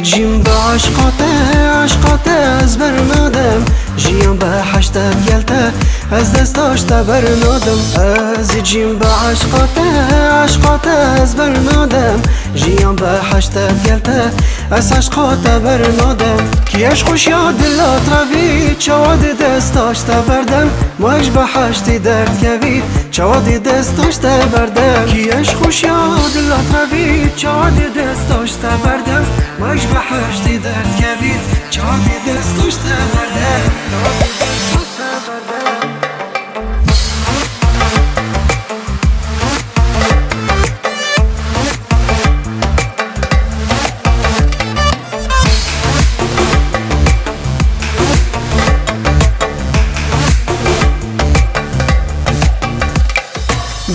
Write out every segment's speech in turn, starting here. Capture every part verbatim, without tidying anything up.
Cîm bi eşqa te, eşqa te ez bernadim. Jiyan bi heşt ev gel te, ez desta ji te bernadim. Ez cîm bi eşqa te, eşqa te ez bernadim. Jiyan bi heşt ev gel te, ez eşqa te bernadim. Kî eş xweşiya dila trevî, çawa di desta ji te berdem. Mek ji beheştî derdkevî, çawa di desta ji te berdem. Kî eş xweşiya dila trevî, çawa di desta ji te berdem. Mek ji beheştî derdkevî, çawa di desta ji te berdem.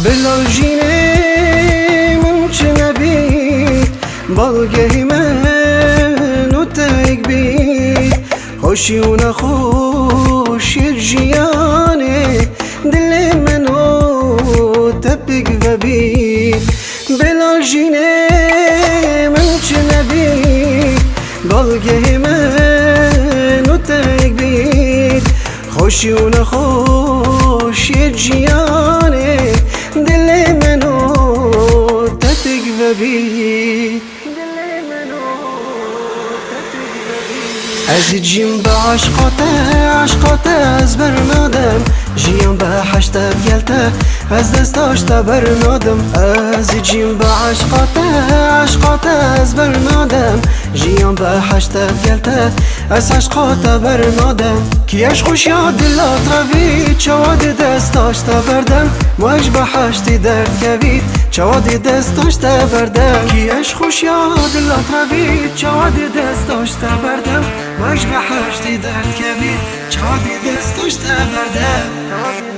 Bila jînê min çi nebît, balgehê min û te yek bît. Xweşî û nexweşiyê jiyanê, dilê min û te pêk vebît. Bila jînê min çi nebît, balgehê min û te yek bît. Xweşî û nexweşiyê jiyanê, dilê min û te pêk vebît. Ez cîm bi eşqa te, eşqa te ez bernadim. Jiyan bi heşt ev gel te, ez desta ji te bernadim. Ez cîm bi eşqa te, eşqa te ez bernadim. Jiyan bi heşt ev gel te, ez eşqa te bernadim. Kî eş xweşiya dila trevî, çawa di desta ji te berdem. Mek ji beheştî derdkevî, çawa di desta ji te berdem. Kî eş xweşiya dila trevî, çawa di desta ji te berdem. Mek ji beheştî derdkevî, çawa di desta ji te berdem.